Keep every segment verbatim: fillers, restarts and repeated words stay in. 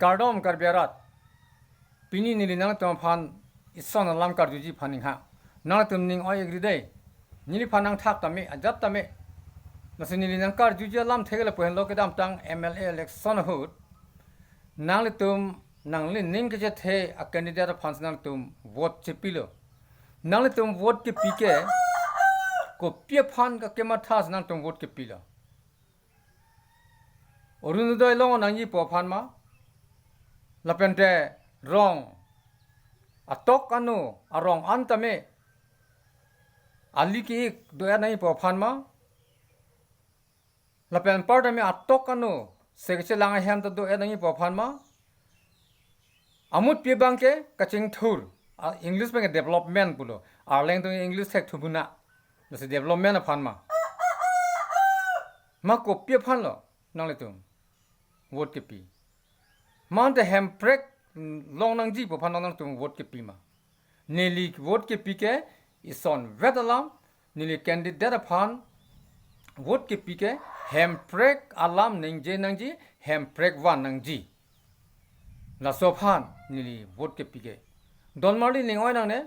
Kardom Karbi arat. Pini neli nangtum aphan ison alam karjuji aphan ningha. Nangtum ning oi-ik ri dei. Neliphan nangthak tame, ajat tame. Lasi neli nangkarjuji alam thek lapu henlo, kedamtang M L A election ahut nanglitum nanglining kechethe a candidate aphan si nangtum vote chepilo. Nanglitum vote kepi ke kopi aphan ka kematha si nangtum vote kepilo? Orunodoi long nangji pu aphan ma, lapente rong atok ano arong an tame ali ke-ik do-et nangji pu aphan ma, lapen par tame atok ano se kechelang ahem ta do-et nangji pu aphan ma? Amutpi abang ke kachingthur, a, English abang ke development pulo. Arleng atum English thek thubuna. Lasi development aphan ma? Ma kopi aphan lo nanglitum vote kepi? Ma ante hemprek long nangji pu aphan nangtum vote kepi ma? Neli vote kepi ke isonvet alam, neli candidate aphan vote kepi ke hemprek alam ningje nangji, hemprek van nangji. Laso aphan neli vote kepi ke. Don marli ning oi nangne,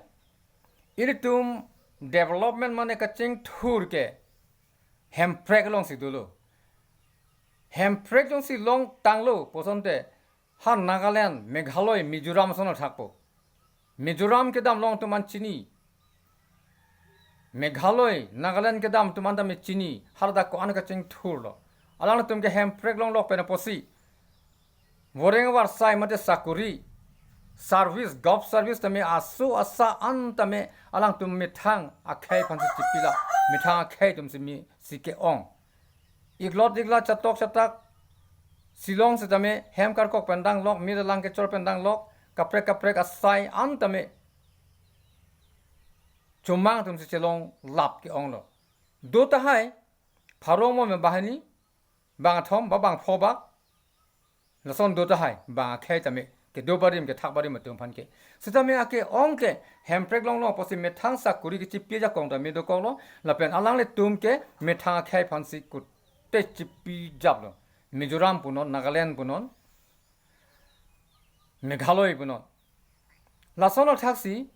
ilitum development mane kachingthur ke hemprek alongsi dolo. Hemprek alongsi longtanglo pu asonte ha Nagaland, Meghalaya, Mizoram ason thakpo. Mizoram kedam along atum an chini. Meghalaya, Nagaland kedam atum an tame chini. Haladak ko-an kachingthurlo? Alangtum ke hemprek longlok pen apotsi voreng varsai mate sakuri, service, govt service tame aso asa an tame alangtum methang akhei aphansi chepilo, methang akhei atum si mi si ke-ong. Iklot ikla chatok chatak si long setame hem karkok pen danglok, mir alang kechor pen danglok, kaprek kaprek asai an tame chomang atum si chelong lap ke-onglo. Do tahai, pharo mo me bahani, bangthom ba bangpho ba, lason do tahai, bang akhei tame kedo barim kethak barim atum aphan ke. Setame ake-ong ke hemprek longlok apotsi methang sakuri kechipi ajakong tame dokoklo, lapen alanglitum ke methang akhei aphansi kute chipi japlo. Mizoram punon, Nagaland punon, Meghalaya punon. Lason athaksi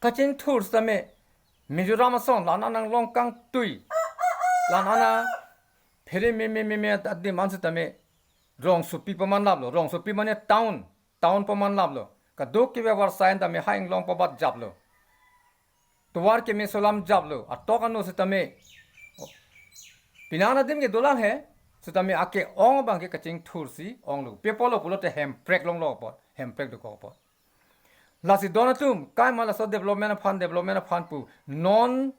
kachingthur setame Mizoram ason la-an anang long kangtui, la-an ana phere me me me me adim an setame rongsopi paman laplo. Rongsopi mane town, town paman laplo. Kadokave varsai an tame ha inglong pabat japlo. Tovar keme aso alam japlo, atok ano setame. Penang adim ke dolang he, setame ake-ong abang ke kachingthur si onglo. Pi apotlo pulote hemprek longlok apot, hemprek dokok apot. Lasi don atum, kaima laso development aphan, development aphan pu non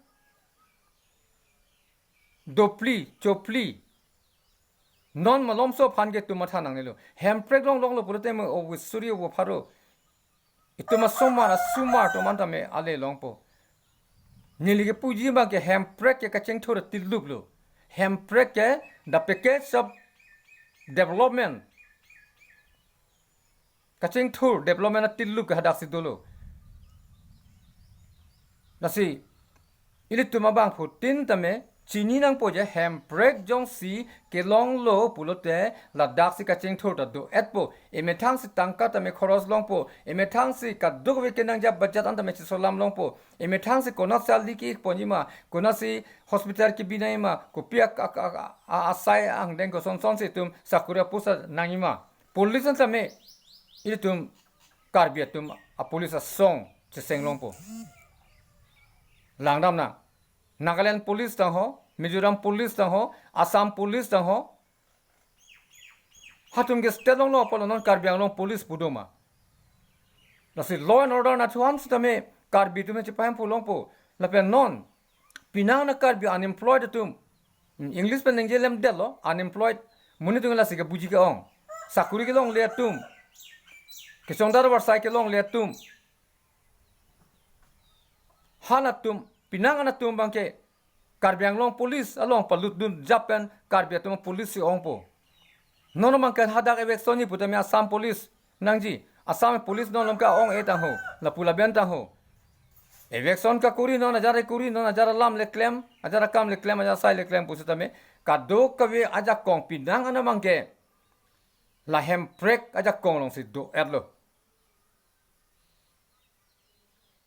dopli, chopli, non malomso aphan ke itum matha nangnelo. Hemprek longloklo pulote mo ovisuri ovopharo, itum asomar asomar atum an tame ale longpo. Neli kepuji abang ke hemprek ke kachingthur tiluklo. Hemprek ke the package of development. Kachingthur development atiluk ke hadaksi dolo. Lasi ilitum abangphutin tame chini nangpo je hemprek jongsi kelonglo pulote ladaksi kachingthur ta do-etpo. Emethangsi tangka tame khoros longpo. Emethangsi kadokave kenangji budget an tame chisolam longpo. Emethangsi konatsi ali ke-ikponji ma, konatsi hospital kebi nangji ma, kopi ak, ak, ak, a, asai angdeng kosonson si itum sakuri apost nangjima. Police an tame ilitum Karbi atum a police asong cheseng longpo. Langdam na, Nagaland police tang ho, Mizoram police tang ho, Assam police tang ho. Hatum ke state longlo apotlo, non Karbi Anglong police pu do ma? Lasi law and order nathu an setame Karbi atum chepahemphu longpo. Lapen non penang ana Karbi unemployed atum, English pen ningje lemdetlo, unemployed, monit atum lasi kebuji ke-ong. Sakuri kelongle atum, kechongdar varsai kelongle atum, halatum, penang anatum abang ke Karbi Anglong police along palutdun jap pen Karbi atum police si ongpo. Non abang ke hadak eviction ji putame Assam police nangji. Assam police non along ke ong-e tang ho, lapu laben tang ho. Eviction kakuri non, ajar kuri non, ajar alam le klem, ajar akam le klem, ajar asai le klem pu setame kadokave ajakong penang ana abang ke La Hemprek ajakong alongsi do-etlo.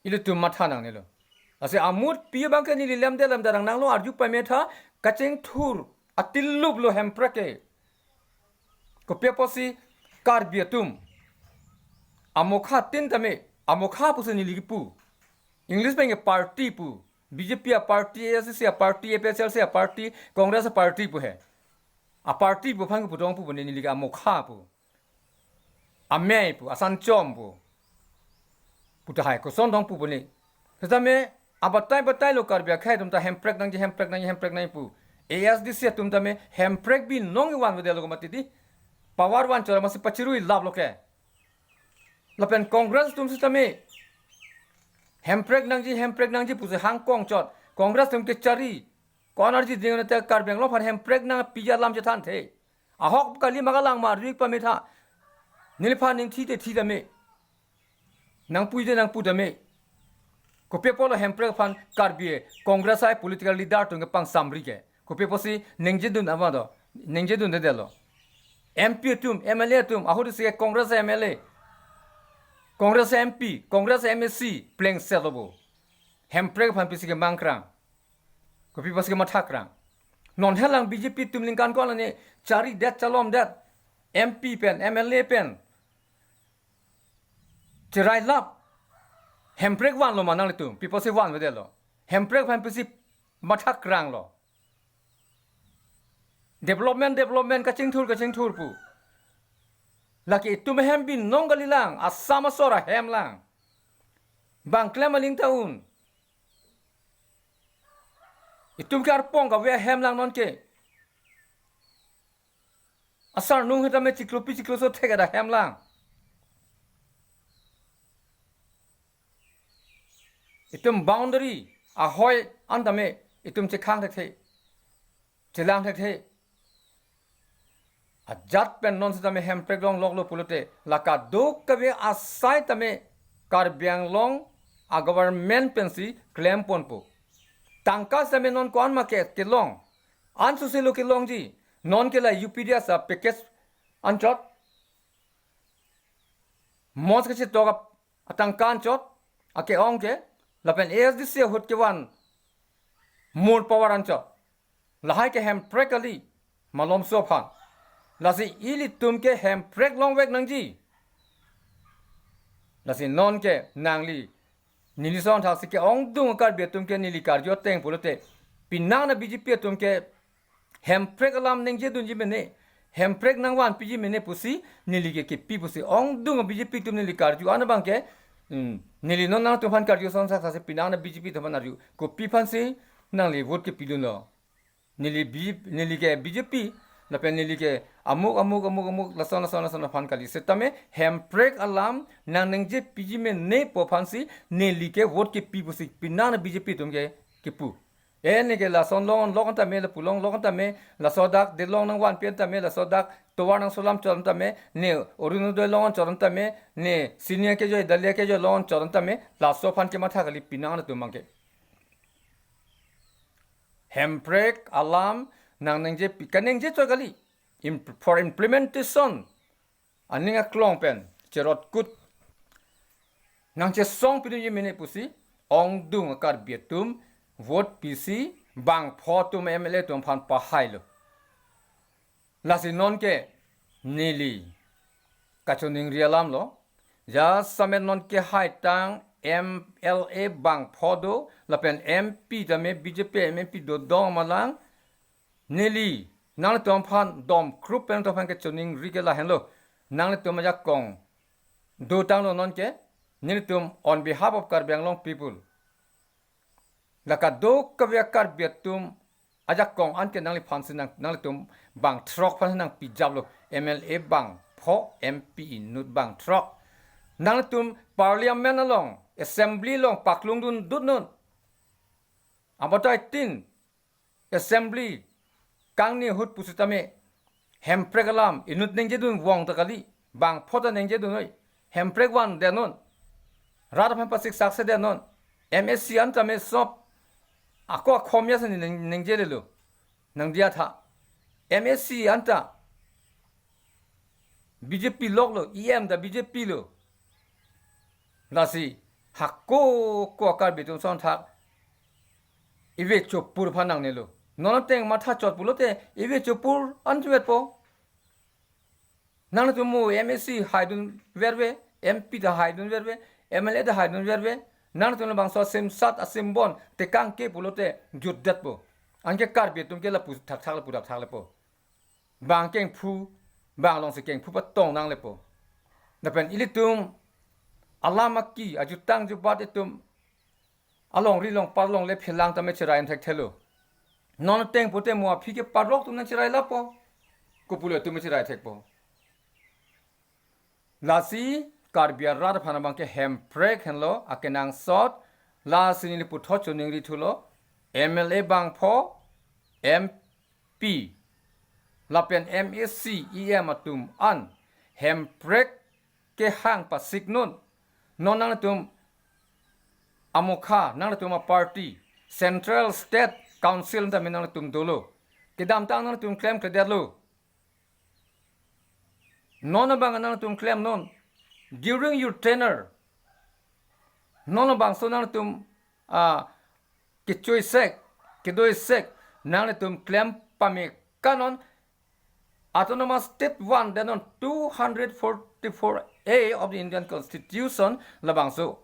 Ilitum matha nangnelo. Lasi amutpi abangke neli lemde lemde nang nanglo arju pametha kachingthur atiluplo Hemprek ke. Kopi apotsi Karbi atum amokha tin tame, amokha pusi neli kipu. English pen ke party pu. B J P a party, A S D C a party, A P H L C a party, Congress a party pu he. A party pu aphan kipu tong pu pu ne neli ke amokha pu. Amei pu, asanchom pu. Pu tahai koson tong pu pu ne. Setame abatai batai lo Karbi akhei atum ta Hemprek nangji, Hemprek nangji, Hemprek nangji pu. A S D C atum tame Hemprek binong ivan vedetlo komatidi. Power vanchot amatsi pachirui laplo ke. Lapen Congress atum setame Hemprek nangji, Hemprek nangji pusi hangkong chot. Congress atum kechari. Ko-an arjiding te Karbi Anglong aphan Hemprek nangpiji alam chethanthe. Ahok kali ma kalang ma arju pametha. Neliphan ningthi te thi tame. Nangpu te nangpu tame. Kopi apotlo Hemprek aphan Karbi Congress ai political leader atum kepangsamri ke. Kopi apotsi ningjedun ama do. Ningjedundedetlo. M P atum, M L A atum, ahut si Congress M L A, Congress M P, Congress M A C, plengsetlo bo. Hemprek aphan pisi kemangkrang. Kopi apotsi kemathakrang. Non helang B J P atum ningkan ko-an lane charidet chalomdet. M P pen, M L A pen. Cherai lap. Hemprek vanlo ma nanglitum. Pi apotsi vanvedetlo. Hemprek aphan pisi mathakranglo. Development, development, kachingthur, kachingthur pu. Lake itum ahem binong kalilang, Assam asor ahem lang. Bang klem aling ta un. Itum ke arpong kave ahem lang nonke. Asarnung hetame chiklo pi chiklo so thek ada hem lang. Itum boundary ahoi an tame itum chekhang thekthe, chelang thekthe. Ajat pen non setame Hemprek longloklo pulote, la kadokave asai tame Karbi Anglong a government pensi klemponpo. Tangka setame non ko-an ma ke kelong. Ansose lo kelongji. Nonke la U P D S a package anchot. Mos kachetok a, atangka anchot. Ake-ong ke. Lapen A S D C ahut kevan mur power anchot. Lahai ke Hemprek kali. Malomso aphan. Lasi ilitum ke Hemprek longvek nangji. Lasi nonke nangli neli son thaksi ke-ongdung Karbi atum ke neli karju ateng pulote, pinang na B J P atum ke Hemprek alam ningjedunji mene, Hemprek nangvanpiji mene pusi neli ke kipi pusi ongdung B J P atum neli karju an abang ke, hmm, neli non nangtumphan karju son sak thaksi pinang na B J P atum aphan arju. Kopi aphansi nangli vote kepidunlo? Neli B J P, neli ke B J P, lapen neli ke amuk, amuk, amuk, amuk, lason, lason, lason aphan kali. Setame Hemprek alam nangningjepiji mene pu aphansi neli ke vote kepi pusi pinang na B J P atum ke kipu. E neke lason longlok an tame, lapu longlok an tame, laso dak delong nangvanpi an tame, laso dak tovar nangsolam chot an tame, ne Orunodoi long an chot an tame, ne senior kejoi, dalia kejoi long an chot an tame, laso aphan kematha kali pinang atum abang ke. Hemprek alam nangningjepi, kaningje chot kali. Im-, for implementation aning aklong pen cherotkut nangchesongpidunji mene pusi ongdung a Karbi atum vote pisi bangpho atum M L A atum aphan pahailo. Lasi nonke neli kachoningri alamlo. Jasemet nonke haitang M L A bangpho do, lapen M P tame B J P M P do dong malang. Neli nanglitum aphan dom krup pen nangtum aphan kachoningri ke lahenlo. Nanglitum ajakong dotanglo nonke. Nelitum on behalf of Karbi Anglong people, la kadokave a Karbi atum ajakong anke nangliphansi nang, nanglitum bangthrok aphan nangpijaplo, M L A bangpho, M P inut bangthrok. Nanglitum parliament along, assembly along paklongdundunnon. Abatai tin assembly kangni ahut pusitame Hemprek alam inut ningjedun vong ta kali, bangpho ta ningjedunnoi. Hemprek vandenon. Rat aphan pasiksak sedenon. M A C an tame sop ako akhom ya seni ning, ningjelelo. Nangdiya tha. M A C anta B J P loklo, E M ta B J P lo. Lasi hako ko Karbi atum ason thak ive chopur aphan nangnelo. Non ateng matha chot pulote ive chopur an chuvetpo. Nangtum mo M A C haidun verve, M P ta haidun verve, M L A ta haidun verve. Nangtum labangso asim sat asim bon tekang ke pulote jutdetpo. Anke Karbi atum ke lapu thakthak lapu thakthak lepo. Bang kengphu, bang alongsi kengphu patong nanglepo. Lapen ilitum alam aki ajutang jubat itum alongri longpat along le phelang tame cherai thekthelo. Non ateng pute mo aphi ke parok atum nangcherai lapo. Kopulo atum cherai thekpo. Lasi Karbi arat aphan abang ke Hemprek henlo akenangsot. Lasi neli puthot choningri thulo, M L A bangpho, M P lapen M A C, E M atum an Hemprek kehang pasik non. Non nangtum amokha, nangtum aparty, central, state, council tame nangtum dolo. Kedamtang nangtum klemkledetlo. Non abang nangtum klem non. During your tenure, non abangso nangtum, ah, kechoisek, kedoisek, nangtum klem pame kanon. Autonomous State vandet non two hundred forty-four A of the Indian Constitution labangso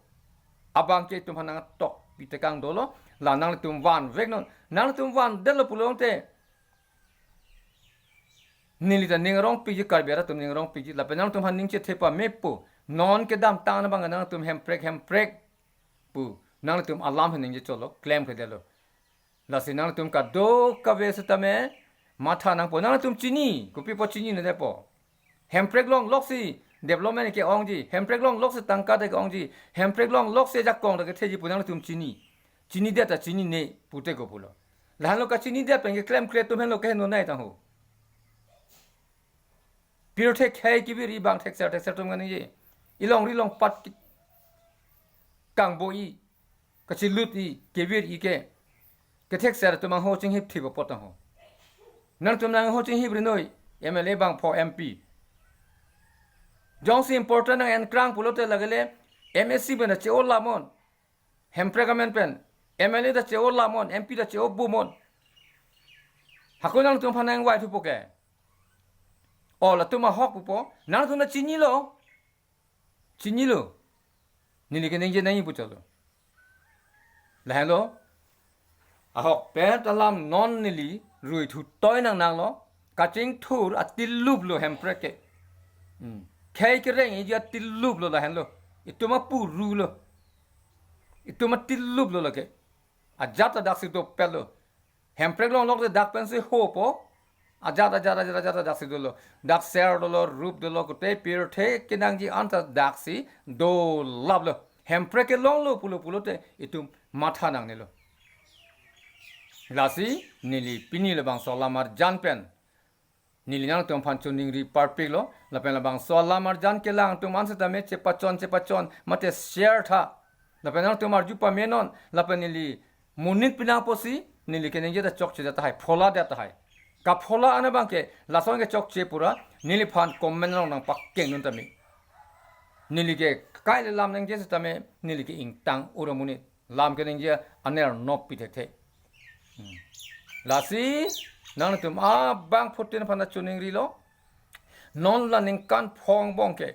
abang ke itum aphan nangtokpi tekang dolo, la nangtum vanvek non. Nangtum vandetlo pulote neli ta ning arongpikji, Karbi arat atum ning arongpikji, lapen nangtum aphan ning chethe pamepo. Non kedamtang abang nangtum Hemprek, Hemprek pu nangtum alam hen ningje cholo, klemkledetlo. Lasi nangtum kadokave setame matha nangpo, nangtum chini, kopipo chininedetpo. Hemprek longlok si development ke-ongji, Hemprek longlok si tangka ta ke-ongji, Hemprek longlok si ajakong ta ketheji pu nangtum chini. Chinidet ta chinine pute kopulo. Lahenlo kachinidet pen ke klemkle atum henlo keheno nai tangho. Pirthe khei kevir-i bang thekser thekser atum kaningje. Ilongri longpat ki-, kangbo-i, kachilut-i, kevir-i ke, kethekser atum angho chinghip thip apot tangho. Nangtum nangho chinghipri noi, M L A bangpho, M P. Jongsi important nang-enkrang pulote lagele M A C pen ta che-o lamnon. Hemprek amen pen M L A ta che-o lamnon, M P ta che-o bumnon. Hako nangtum aphan nangvai thupo ke. O latum ahok pupo, nangtum ta chinilo. Chinilo. Neli keningje nangji pu cholo. Lahenlo. Ahokpet alam non neli rui thutoi nangnanglo. Kachingthur atiluplo Hemprek ke. Hmm. Khei kereng-iji atiluplo lahenlo. Itum apurulo. Itum atiluplo lake. Ajat ta daksi dopetlo. Hemprek longlok te dak pensi hopo. Ajat, ajat, ajat, ajat, daksi dolo. Dak ser dolo, rup dolo, kute pirthe kenangji anta daksi dolaplo. Hemprek kelonglo pulo pulote itum matha nangnelo. Lasi neli pini labangso alam arjan pen neli nangtum aphan choningri parpiklo, lapen labangso alam arjan kelang atum an setame chepachon chepachon mate share tha. Lapen nangtum arju pamenon, lapen neli monit pinang apotsi neli keningje ta chokchedet tahai, pholadet tahai. Kaphola an abang ke lason ke chokche pura neliphan comment along nangpakeng non tame. Neli ke kaile lam ningje setame neli ke ingtang ura monit. Lam keningje aner nop pi thekthe. Hmm. Lasi nangtum abangphutin aphan choningrilo. Non la ningkan phongo angbong ke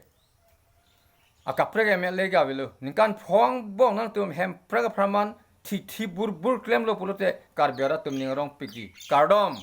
akaprek M L A ke avelo. Ningkan phongo angbong nangtum Hemprek apharman thithi burbur klemlo pulote Karbi arat atum ning arongpikji. Kardom.